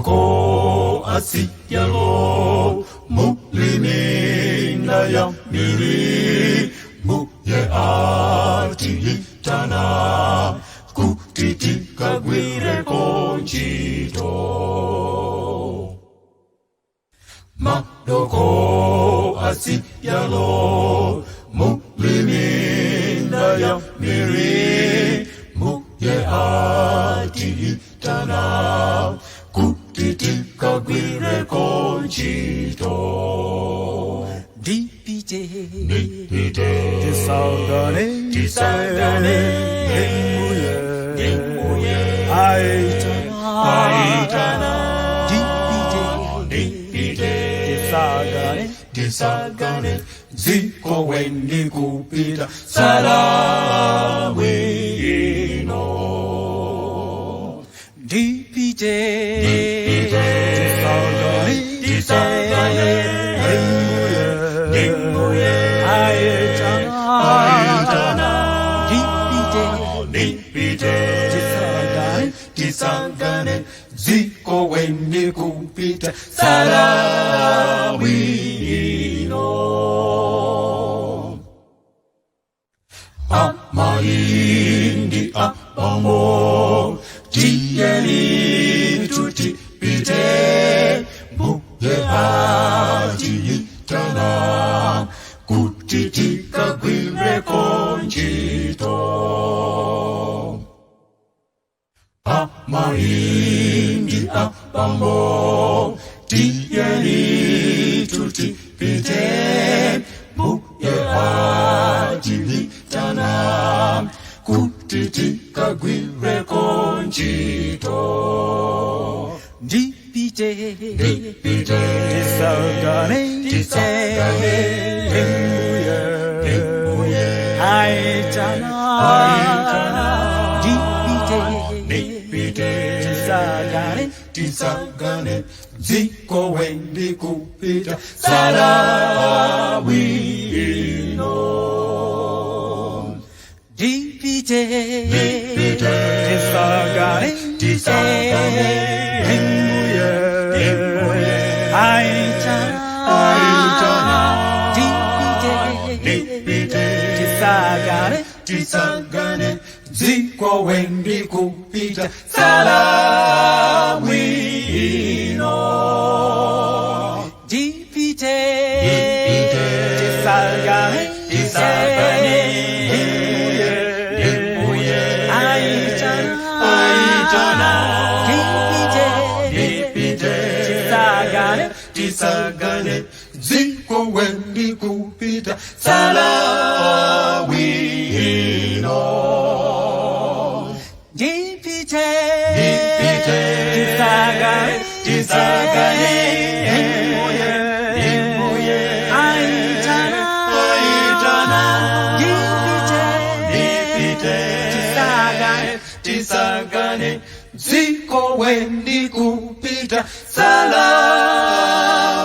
Madoko asiyalo muliminda ya miri mbuye atiyitana kuti tikagwireko ntchito. Madoko asiyalo muliminda ya miri mbuye atiyitana kuti tikagwireko ntchito. Ndipite. Ndipite. Tisangane. Tisangane. Mbuye. Mbuye. Aitana. Aitana. Ndipite. Ndipite. Tisangane. Tisangane dziko weni kupita salawi ino. Ndipite. Ndipite. Tisangane. Tisangane. Mbuye. Mbuye. Aitana. Aitana. Ndipite. Ndipite. Tisangane. Tisangane dziko weni kupita salawi ino. Amayi ndi abambo tiyeni tutipite mbuye atiyitana kuti tikagwireko ntchito. Amayi ndi abambo tiyeni tutipite mbuye atiyitana kuti tikagwireko ntchito. Ndipite. Ndipite. Tisangane. Tisangane. Mbuye. Mbuye. Aitana. Aitana. Ndipite. Ndipite. Tisangane. Tisangane dziko weni kupita salawi ino. Ndipite. Ndipite. Tisangane. Tisangane. Mbuye. Mbuye. Aitana. Aitana. Ndipite. Ndipite. Tisangane. Tisangane dziko weni kupita salawi ino. Ndipite. Ndipite. Tisangane. Tisangane. Mbuye. Mbuye. Aitana. Aitana. Ndipite. Ndipite. Tisangane. Tisangane dziko weni kupita salawi ino. Ndipite. Ndipite. Tisangane. Tisangane. Mbuye. Mbuye. Aitana. Aitana. Ndipite. Ndipite. Tisangane. Tisangane dziko weni kupita salawi.